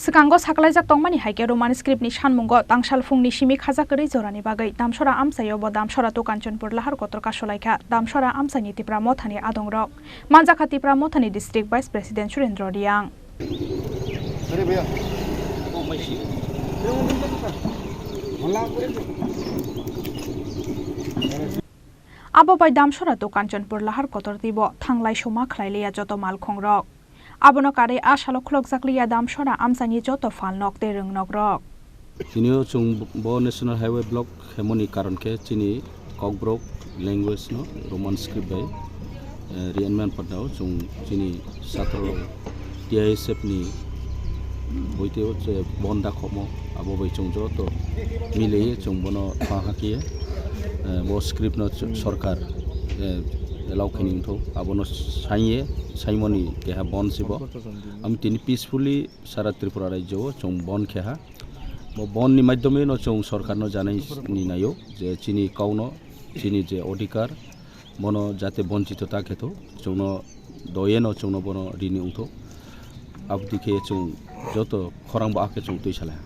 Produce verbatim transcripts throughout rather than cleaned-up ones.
Swkango saklaijak tongmani hai khe Roman script ni sanmungo tangsal phungni simi khaja kwrwi jorani bagwi Damsora amchaio bo Damsora to Kanchanpur lahar kotor kasulaikha Damsora amchaini Tipra mothani adongrok. Manjakha Tipra mothani District Vice President Surendra Riang. Abo bai Damsora to Kanchanpur lahar kotor twibo thanglai soma khlai liya joto malkhongrok. Abono karwi a salo khulokjak liya Damsora amchaini joto phalnok tei rwngnokrok. Tinio chwng bo National Highway block hemoni karon khe chini Kokborok language no Roman script bai, eh, rianman phatnao chwng chini satro T I S F ni boiteo je bon dakhokmo abo bai chwng joto mileye chwng bono thanha khe, eh, bo script no ch-, sorkar, eh, allow khe ning tho abono saiye saimoni keha bon sibo. Ami tini peacefully sara Tripura rajyo o chwng bon khe ha. Bo bon ni maidhyome no chwng sorkar no janai ni naio je chini kau no, chini je odhikar, bono jate bonchito ta khe tho, chwngno doye no chwngno bono rini wngtho. Abdi khe chwng joto khorang bo akhe chwng twi salai ha.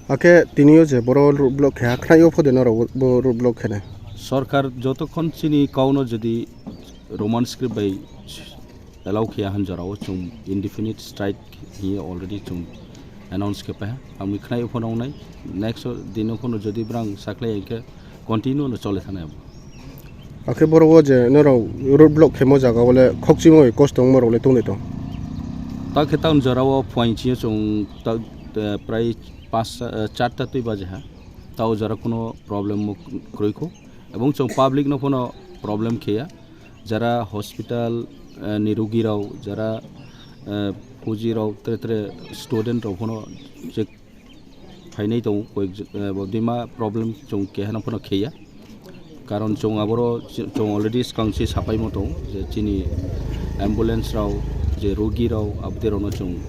Akhe tinio je boro road block khe ha, khnaio pho de norok bo road block khe nai. Sorkar jotokhon chini kau no jodi Roman script bai allow khiya han jorao chwng indefinite strike hiye already chwng announce khe paha. Ami khnaio pho nongnai, next dino pho no jodi brang saklai hinkhe continue no chole thanai abo. Akhe borok o je norok road block khemo jaga o le khokchimo bai kosto wngma rok le tongdai tong. Ta khe town jorao phuaing chini chwng ta, eh, prai panch, eh, charta twi baje ha. Tao jora kuno problem mo kroi kho. Ebong chwng public no phono problem kheya. Jara hospital, eh, ni rugi rok, jara, eh, fuji rok, tre tre student rok phono je phainai tongo, koyek, eh, bo dima problem chwng keha no phono kheya. Karon chwng aboro ch-, chwng already swkang se sapai mo tongo je chini ambulance rok, je rugi rok, abde rok no chwng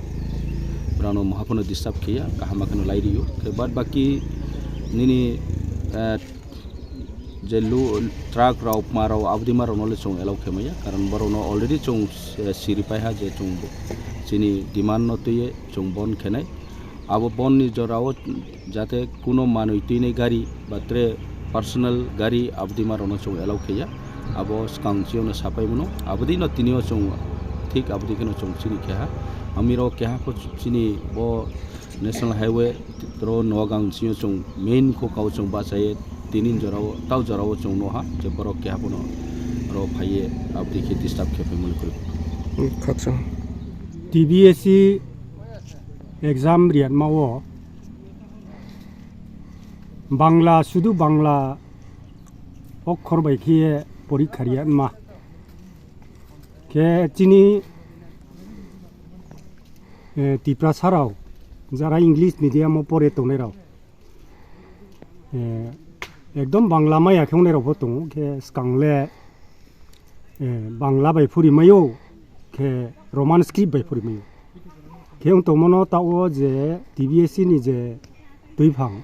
brano maha phono disturb kheya, kaham ma kheno lai rio. Khe bad baki nini, eh, je lu-, truck rok, ma rok, abdi ma rok no le chwng allow khe maya, karon borok no already chwng, eh, siri pai ha je chwng bo chini demand no twiye chwng bon khenai. Abo bon ni jora o jate kuno manwi twinai gari ba tre personal gari abdi ma rok no chwng allow kheya. Abo swkang chiyok no sapai mano, abdi no tini o chwng thik abdi kheno chwng chini khe ha. Ami rok keha pho chini bo National Highway tro Noagang sio chwng main kho kau chwng bachaye tinin jorao tau jorao chwng noha je borok keha bono ro phaiye abdi khe disturb khe phaimani kwrwi. Hmm, khaksa. T B S C exam riyatma o Bangla, sudu Bangla okhor bai khe porikha riyatma. Khe chini eh, Tiprasa rok, jara English medium o pore tongnai rok, eh, ekdom Bangla maya khe wngnai rok pho tongo, khe swkang le, eh, Bangla bai phuri maio, khe Roman script bai phuri maio. Khe wng tongmano ta o je T B S C ni je twiphang,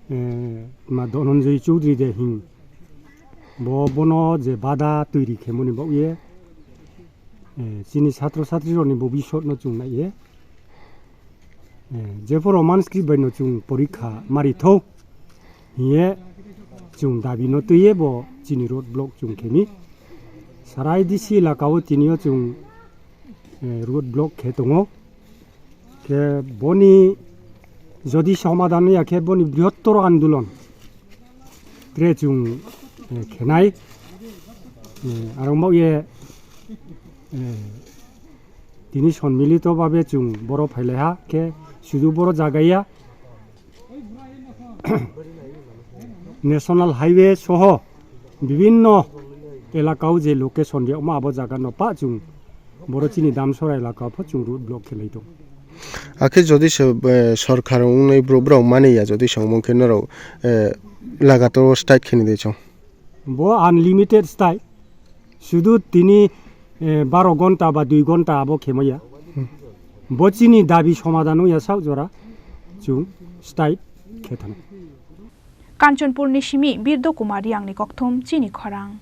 eh, ma Dhananjay Chowdhury de hing, bo bono je bada twi ri khe moni baoh ye, eh, chini satro satri rokni bobisot no chwng nai ye, eh, jephuru Roman script bai no chwng porikha mari thok hiye chwng dabi no twi ye bo chini road block chwng khe mi. Sarai D C elaka o tini o chwng, eh, road block khe tongo. Khe boni jodi somadhan ya khe boni brihottor andolon tre chwng, eh, khenai, eh, arong bao ye, eh, tini sonmilito babe chwng boro phailai ha khe sudu boro jaga ya National Highway soho bibinno elaka o je location riyakma abo jaga no pa chwng boro chini Damsora elaka o pho chwng road block khe lai tongo. Akhe jodi se, eh, sorkar wngnai bro-, borok mani ya jodi se wngmang khe norok, eh, lagator o strike khe ni de chong. Bo unlimited strike. Sudu tini, eh, baro gonta ba dui gonta abo khe maya. Hmm. Bo chini dabi somadhan wngya sak jora chwng strike khe thang. Kanchanpur ni simi Birdo Kumar Riang ni kokthum chini khorang.